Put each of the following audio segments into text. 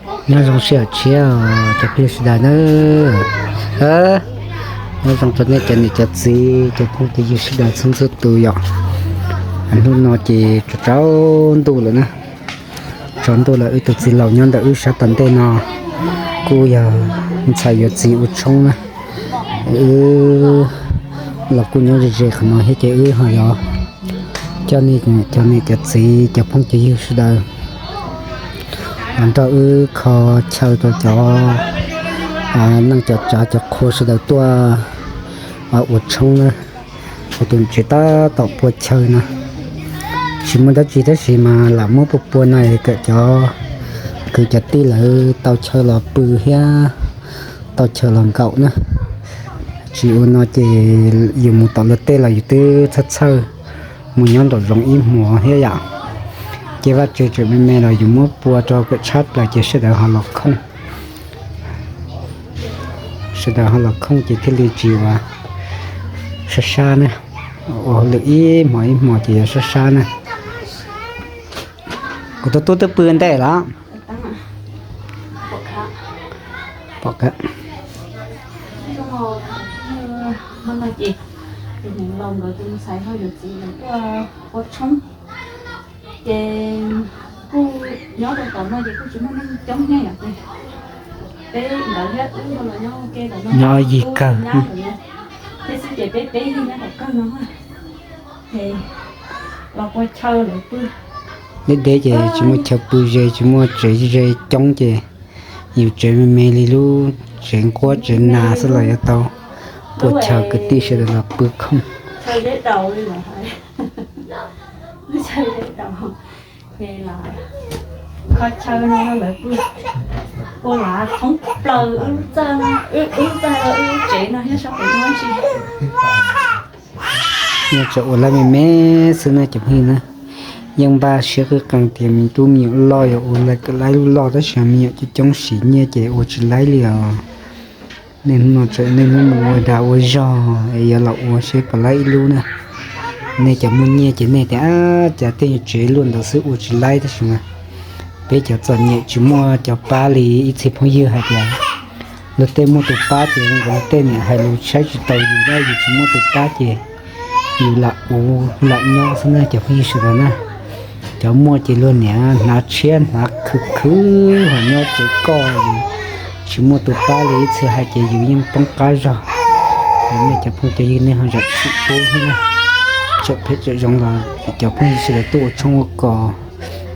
Nyob zoo sij hawm tshiab cov phooj ywg sawv daws na. Nyob zoo rau nej cov niam cov txiv cov phooj cov ywg sawv daws txhua txhua tus yom. Hnub no ces tsaus tsaus ntuj lawm na. Tsaus ntuj lawm, wb tus txiv laus nyob ntawm wb sab tom ntej no kuj yog ntxhais yuav txiv ua tshoob na. Wb los kuj nyob ze ze qhov no thiab ces wb ho yuav coj nej cov niam cov txiv cov phooj cov ywg sawv daws los nrog wb kho chaw rau cov neej cov tsav cov qhua sawv daws tuaj ua tshoob na. Kuv tus tsev tab tom pua chaw no, tsis muaj dab tsi tab sis mas lam muab pua pua no kom cov kwv cov tij lawv tau chaw los pw thiab tau chaw los nkaum na. Tsis ua no ces yus mus tom luag tej los yus twb txhawj txhawj mus nyob nraum zoov ib hmos thiab yom. Ces vaj tse tseem me me los yus muab pua rau kom tshab plaws ces sawv daws ho los khooj. Sawv daws ho los khooj ces thiaj li tsis ua sab sab na. Ua hauj lwm ib hmos ib hmos ces yuav sab sab na. Kuv tus tub twb pw ntej lawm. Ces kuj nyob rau tom no ces kuj tsis muaj neeg coob thiab yom, ces peb ntawd thiab wb no los nyob ua ke tom no, nyob yig kawg thiab xwb ces peb peb yig nyob tom kawg no. Ces los pua chaw lawv pw. Deb deb ces tsis muaj chaw pw ze, tsis muaj tsev ze coob ces yus tsev me me li lub tsev nquab tsev nas xwb los yuav tau pua chaw kwv tij sawv daws los pw khooj. Kho chaw no lawv pw, pua lav thoob plaws wb lub txaj, wb lub txaj, wb lub tsev no thiab sab pem no tsis. Nyob tsam ua laib me me xwb na cov phooj ywg na. Yeej npaj siab qwj qees tias me tub me nyuam loj yuav ua laib kawm laib lub loj tab sis me nyuam coob coob siv nyiaj ces ua tsis laib li os. Nej hnub no tseem niaj hnub mus ua dag ua zog es yuav los ua seb puas laib ib lub na. Nej cov muaj nyiaj ces nej tias ab cas tej nyuag tsev luaj ntawd xwb ua tsis laib tab sis mas peb cov txom nyem tsis muaj cov pab li ib txhia phooj ywg hais tias luag tej muaj tus pab ces zoo nkaus luag tej niam hais lus saib tsis taus yus, yus tsis muaj tus pab ces yus lam ua lam nyob xwb na cov phooj ywg sawv daws na. Cov muaj ces luag niam hnav tshiab hnav khwv khwv ho nyob tsev koj, tsis muaj tus pab li ib txhia hais ces yus yeej poob qab zog. Nej cov phooj cov ywg nej ho zam txim pub thiab na. Txawm phem txawm zoo los cov phooj ywg sawv daws tuaj ua tshoob ua kos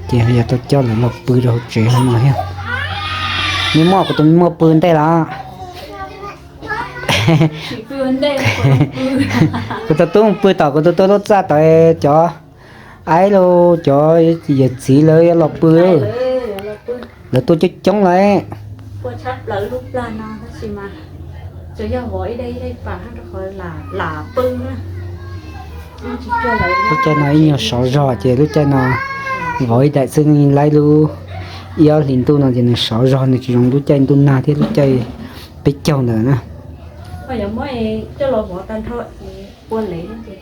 ces yog tau coj lawv los pw rau hauv tsev no thiab. Me muaj, kuv tus me muaj pw ntej los? Kuv tus tub pw tom kuv tus tub lub txaj tod, cov aib los cov yawm txiv lawv yuav los pw. Lawv tuaj coob coob lawm. Lub caij no ib nyuag sov zog ces lub caij no vauv ib daim xwb laib, lub ib ob hlis ntuj no ces nws sov zog, nws tsis zoo lub caij ntuj nag thiab lub caij peb caug ntawd na.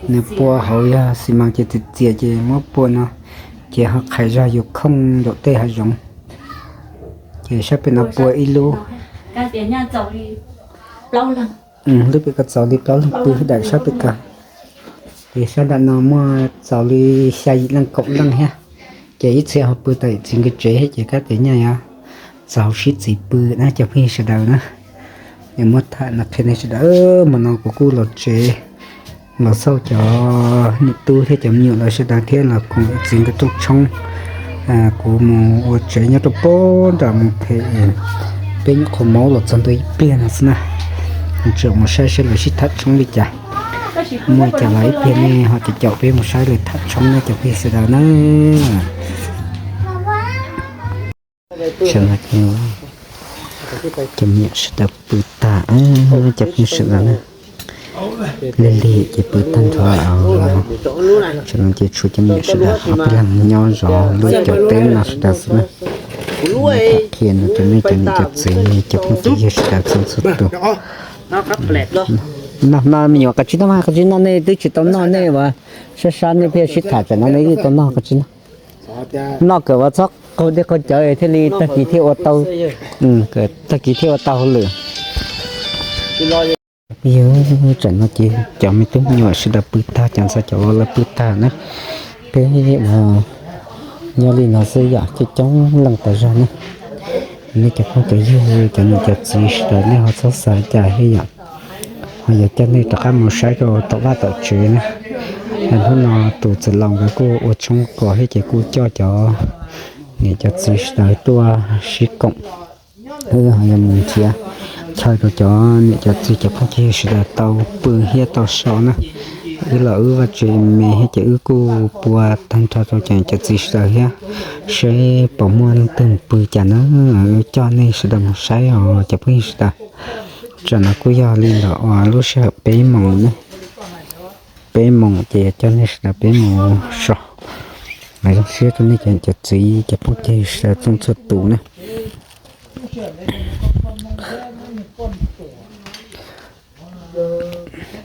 Nws pua hauv yog xi mas ces txias txias ces muab pua no, ces ho qhais zog yus khooj nraum tej hav zoov. Ces sab pem no pua ib lub. Lub pem ko txaus li plaub leeg pw daim sab pem ko. Ces sab nram no muaj txaus li xya yim leej kaum leej thiab. Ces ib txhia ho pw tau txiv nkawd tsev thiab ces kab tias nyaj yuav txaus sib txiv pw na cov phooj ywg sawv daws na. Es muab tham no qhia nej sawv daws, hmo no kuv kuj los tsev los xauj cov niam tub thiab cov me nyuam lawv sawv daws thiab los koom txiv nkawd rooj tshoob. Kuv mus ua tsev nyob rau pem nram mus them peb nyuam qhuav maub los txog ntua ib pliag no xwb na. Tseem mus saib saib lawv sib tham tshoob li cas. Muaj cas los ib pliag nej ho caum caum peb mus saib lawv tham tshoob na cov phooj ywg sawv daws na. Tam sim no ces cov me nyuam sawv daws pw tag, cov phooj ywg sawv daws na. Lig lig ces pw tag nrho. Tam sim no ces tshuav cov me nyuam sawv daws ob peb leeg nyob zov lub caum teb no sawv daws xwb na. Tham qhia no rau nej cov niam cov txiv cov phooj cov ywg sawv daws txhua txhua tus. Noj, noj me nyuam, koj tsis noj mas, koj tsis noj, nej twb tsis tau noj nej ua sab sab nej pheej sib tham tam no nej twb tsis tau noj, koj tsis noj. Noj kawm ua txhob qaug dej qaug cawv thiaj li tag kis thiaj ua tau, tag kis thiaj ua tau hauj lwm. Yog tsam no ces cov me tub me nyuam sawv daws pw tag, cov ntxhais cov vauv lawv pw tag na. Peb uas nyob li no xwb yom, coob coob leej tas zog na. Nej cov phooj cov ywg, cov niam cov txiv sawv daws nej ho txhob xav cas thiab yom. Ho yuav coj nej rov qab mus saib rau tom vaj tom tsev na. Hnub no tus txwj laus nkawd kuj ua tshoob kos thiab ces kuj coj cov niam cov txiv sawv daws tuaj sib koom. Wb ho yuav mus nrhiav chaw rau cov niam cov txiv cov phooj cov ywg sawv daws tau pw thiab tau so na. Wb los wb vaj tsev me thiab ces wb kuj pua tag nrho rau cov niam cov txiv sawv daws thiab, seb puas muaj leej twg mus pw cas na. Wb coj nej sawv daws mus saib os cov phooj ywg sawv daws. Tsam no kuj yog li ntawm lub sij hawm peb moos na. Peb moos ces coj nej sawv daws peb mus so. Mas zoo siab rau nej cov niam cov txiv cov phooj cov ywg sawv daws txhua txhua tus na.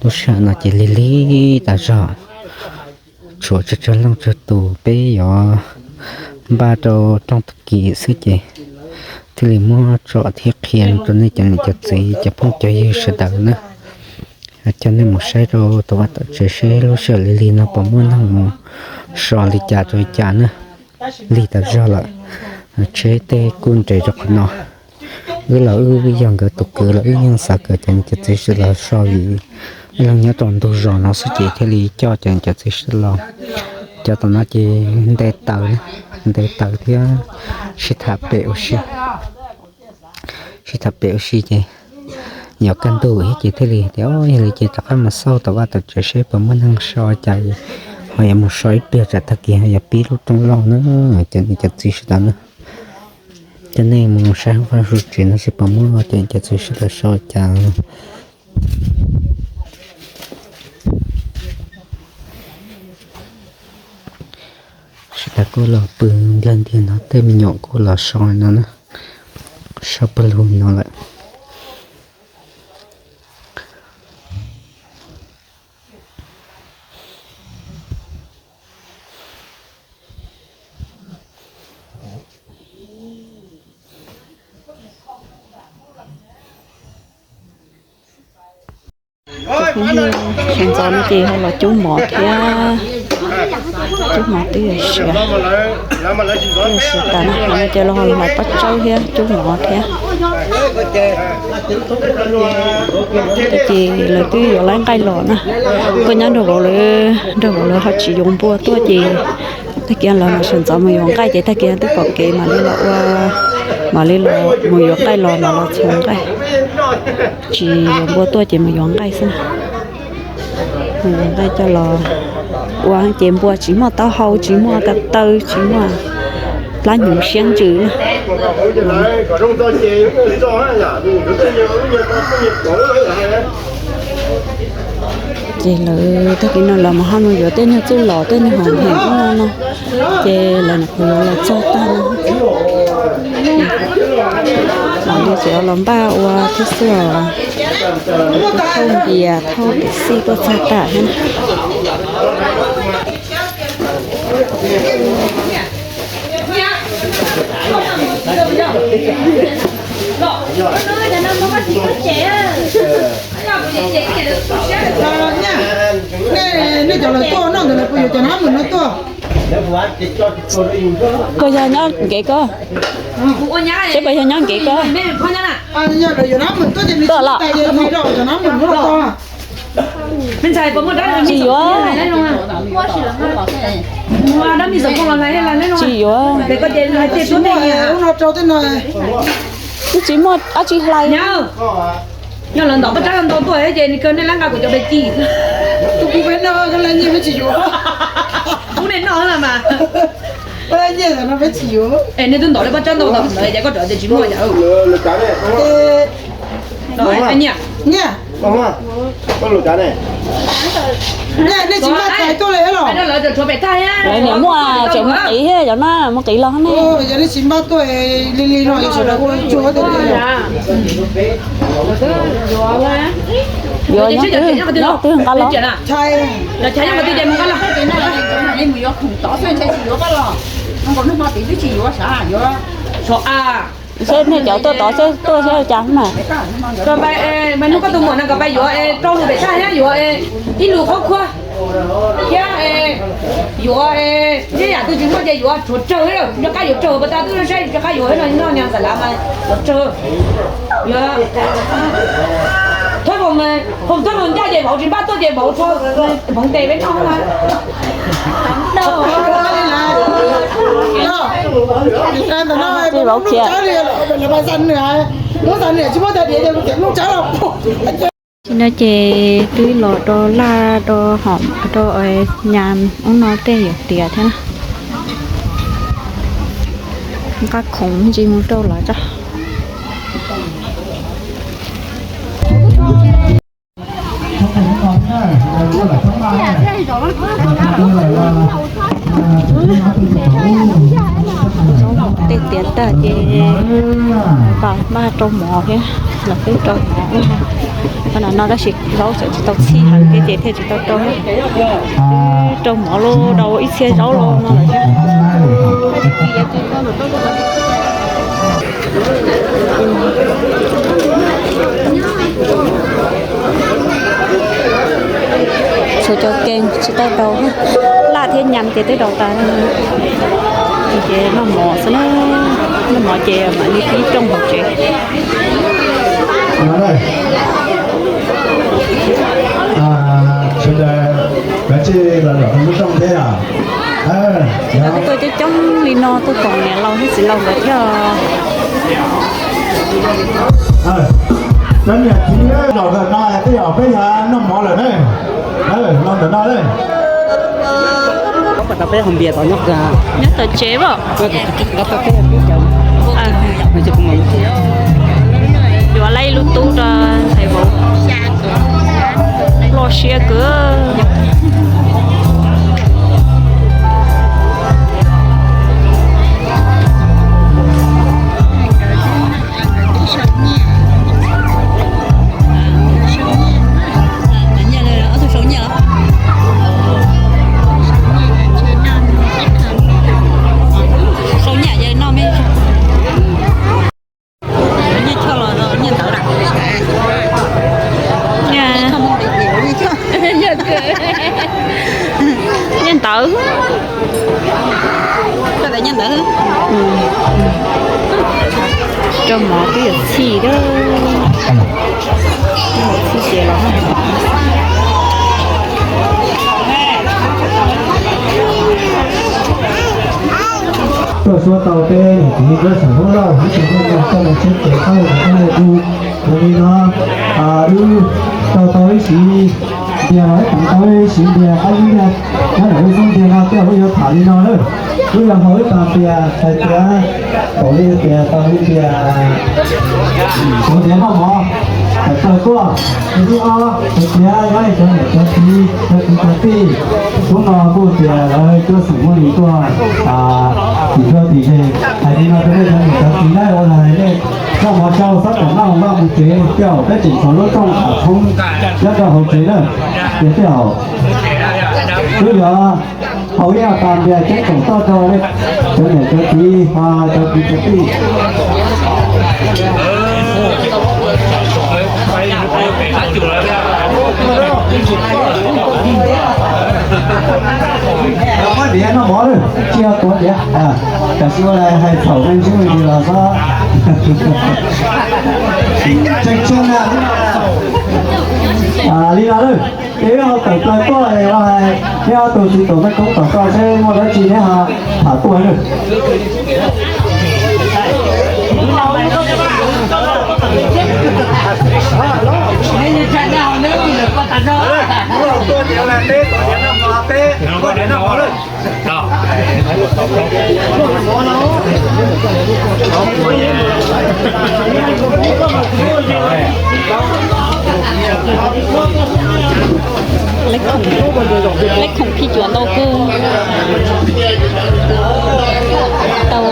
Lub sij hawm no ces lig lig tas zog, tshuav tsawg tsawg leej tsawg tus, peb yuav npaj rau rooj tag kis xwb ces thiaj li muab tsom thiab qhia rau nej cov niam cov txiv cov phooj cov ywg sawv daws na. Coj nej mus saib rau tom vaj tom tsev seb lub sij hawm lig lig no puas muaj neeg mus so li cas rau li cas na. Lig tas zog lawm, tsheb tej kuj nres rau qhov no. Wb los wb yog nkawd tus kwv los wb yeej xav kom cov niam cov txiv sawv daws so vim wb los nyob rau ntug zos no xwb ces thiaj li coj cov niam cov txiv sawv daws los. Cov tom no ces nte taws, nte taws thiab sib tham pem ua si. Sib tham pem ua si ces yuav kaj ntug thiab ces thiaj li tias yog li ces rov qab mus xauj tom vaj tom tsev seb puas muaj neeg so cas, ho yuav mus so ib pliag tsam tag kis ho yuav pib lub rooj loj na. Cov niam cov txiv sawv daws na, coj nej mus saib hauv vaj hauv tsev no seb puas muaj cov niam cov txiv sawv daws so cas. Sawv daws kuj los pw nplawg ntiag no, tej me nyuam kuj los so no na, so pawg lug no lawm. Sawv ntxov no ces ho los cub mov thiab, cub mov twb siav, twb siav tas no, ces los ho los pab tsawb thiab cub mov thiab. Ces lawv twb yuav laib nqaij los na, koj nyob nrog vauv lawv, nrog vauv lawv ho tsis yuav npua tuaj ces tag kis lawv mam sawv ntxov mus yuav nqaij ces tag kis twb pom kev mam li los ua, mam li los mus yuav nqaij los mam los txhoov nqaij. Tsis yuav npua tuaj ces mus yuav nqaij xwb. Mus yuav nqaij coj los ua ces npua tsis muaj taub hau, tsis muaj ko taw, tsis muaj plab hnyuv siab ntsws na. Ces lawv tag kis no lawv mas ho mus yuav tej nyuag txuj lom tej nyuag hom hem ub no no, ces lawv nyuam qhuav yuav los txog tag no. Mam li tseem los npaj ua thiab xwb os. Thauj npias thauj kev xij tuaj txog tas thiab. Nej cov lawv tuaj noj ntawd lawv puas yuav cov nab mws no tuaj? Koj yog nyob nkev koj, seb koj yog nyob nkev koj. Tuaj los. Tsis yuav. Tsis yuav. Twb tsis muaj dab tsi hlais. Yog lawv ntov paj tsab ntau tuaj ces nws kawg nej lab nqa kuv cov pes ci. Tus kuv peb noj, koj lab nyiaj peb tsis yuav. Ub, nej noj mas. Koj lab nyiaj no peb tsis yuav. Es nej twb ntov lawv paj tsab ntau ntawd ces koj rov tias tsis muaj yom. Nyiaj. Nyiaj, nej tsis npaj txhais tuaj li los? Lawv niam muaj tseem mus qiv thiab cov na, mus qiv los ne. Yog nej tsis npaj tuaj li li no yuav sawv daws ua tsuag tiag. Yuav nyob twg, nyob twg nqa los. Nkaus hnub hmo tid twb tsis yuav sav, yuav sav a. Seb nej cov tuaj tod seb tuaj seb ua cas na. Kom pais, hnub koj tus muam no kom pais yuav rau lus pem thaj thiab yuav ib lus qhob khuab thiab yuav tej yam twg tsis muaj ces yuav tshuav tsawg, rov qab yuav tsawg pas tas twb saib rov qab yuav no noj nyas ntxam lav mas yuav tsawg. Yuav thab, foom thab foom ncaj ces vauv tsis npaj tuaj ces vauv tso hmoov tes peb noj na. Tsis vauv khiav. Tam sim no ces twb los rau laj rau hom rau nyas ub no tej yuav tiav thiab na. Nqa khoom ntsis mus rau lawv tso. Tej tiav tag ces pab maj rau mov thiab, los peb rau mov ub no, no tab sis zaub tseem tsis tau txhij heev thiab ces thiaj tsis tau rau. Twb rau mov los rau ib txhia zaub los no lawm thiab. Tshuav cov kees tsis tau rau, laj thiab nyas ces twb rau tas. Ces noj mov xwb na, noj mov ces mam li pib rooj hauv tsev. Sawv daws kav tsij los zaum rau lub rooj thiab. Tuaj coob coob li no tuaj koom niam laus thiab txiv laus nkawd thiab. Cov niam txiv los ntawm no, tej zaum peb yuav noj mov lawm na. Los ntawm no na. Nyob tom tsev pom. Yuav lawm ib lub tub rau ntxhais vauv. Loj siab kawg. Sau nyiaj ces noj me. Nyiaj choj los nyiaj ntawv na. Nyiaj ntawv. Koj tias nyiaj ntawv. Rau mov twb yuav txhij thiab. Txhij ces los. Tuaj suav tau peb niam txiv peb xeem Hmoob Lauj ib tsoom phooj ywg tuaj mus tsheb ces qab hau kuv tuaj hu kuv li no, wb tau tau ib siv ntiag los wb teev tau ib siv ntiag qab zib ntiag nyob ntawm wb xub ntiag no tej wb yuav tham li no lawm. Wb yuav hau ib tag ntiag hais tias, npaum li tias tau li tias kuv tias noj mov, hais tawm tuaj, ib ob hais tias nyob li cov niam cov txiv cov kwv cov tij, hnub no kuj tias lawv tuaj xeem Hmoob Lis tuaj tim tuaj tim ze, hais li no rau nej cov niam cov txiv na, ua li hais nej noj mov tsau txhob kom noj vaj mus tsev, tej zaum peb tseem tshuav lub rooj tshoob nyob rau hauv tsev na, ces tej zaum wb yuav hau ib tag ntiag ceeb toom tuaj rau nej cov niam cov txiv, cov kwv cov tij. Muab diav noj mov lawm, tsis yog tuav diav. Tam sim ua li hais txhaum me ntsis li los xob tseeb tseeb na. Li no lawm, ces wb ho tawm plaws tuaj es ua hais neb ob tug txiv tuam mej koob tom koj seb muaj dab tsi neb ho tham tuaj lawm. Leb khoom phij cuam ntau kawg. Tau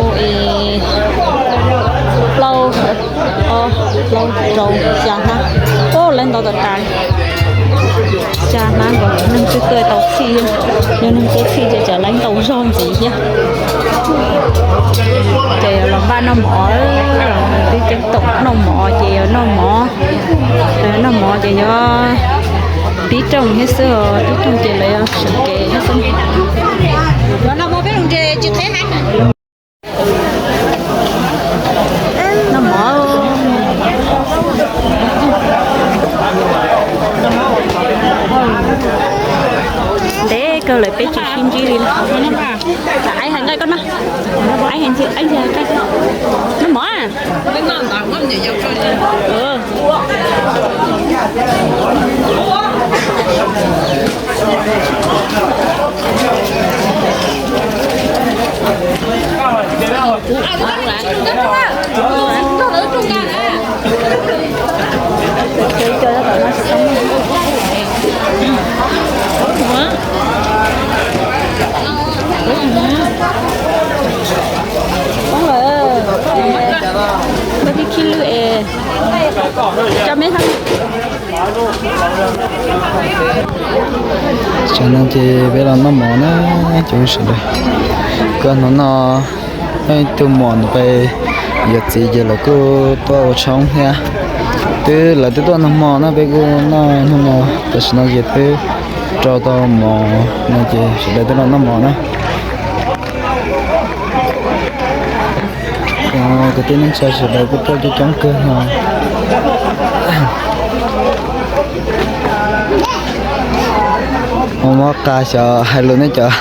plaub, plaub rau xya hnab. Ub, lawv ntau tas tas. Tsa hnab nkaus, neeg twb tuaj tau txhij, yog neeg tuaj txhij ces tsam leej tau zog ntxiv thiab. Ces los npaj noj mov, twb ceeb toom noj mov ces yog noj mov, noj mov ces yog tib rooj thiab xwb, tib rooj ces lawv yog sawv kev thiab xwb. Noj mov. Ntev kawg lawm peb tsis sib ntsib li. Nqa koj noj. Noj mov. Koj thiaj khib lwj es coj me hab. Tam no ces peb los noj mov na, cov sawv daws. Koj hnub no yog ib tug muam nws pe yuav txiv ces lawv kuj tuaj ua tshoob thiab. Twb lawv twb tuaj nag hmo na, peb kuj noj hnub no, tam sim no ces twb rau tau mov no ces sawv daws twb los noj mov na. Kwv tij neej tsa sawv daws kuj tuaj coob coob kawg no. Muaj mob qa xyov hais lus nej cov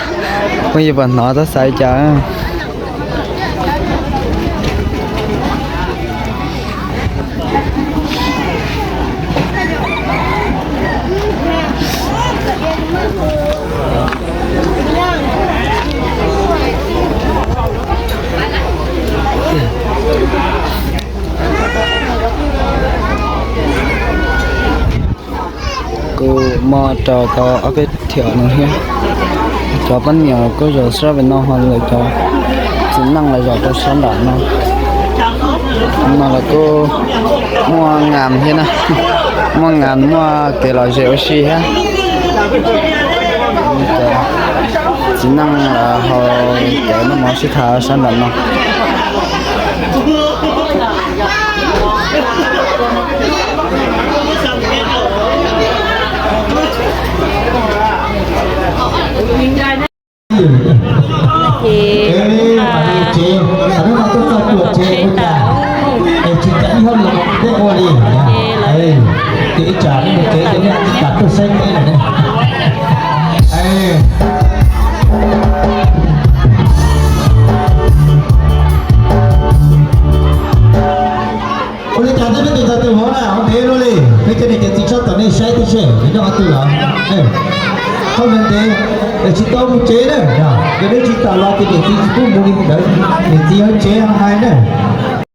phooj ywg puas hnov, tab xav li cas. Kuj muaj rau tau ob peb thiam no thiab. Cov poj niam kuj zaum sab pem no ho lawv cov txiv neej los zaum rau sab nram no. No los kuj muaj nas thiab na, muaj nas muaj kev lom zem ua si thiab. Txiv neej los ho cov noj mov sib tham sab nram no. Ces tsev, tsev tas, ces lawv, ces ib tsam mus kev ces nej tsis kam tuaj saib peb lawm ne. Ua li cas nej peb tus ntxhais tus hlob na ho ntev luaj li, peb cov niam cov txiv tshaj tawm nej saib tib si, neb nyob qhov twg los? Qhov ntev ntev, tsis tau mus tsev na, yog neb tsis tawm los ces niam txiv tsis pub mus li ntawd, niam txiv hauv tsev hais na.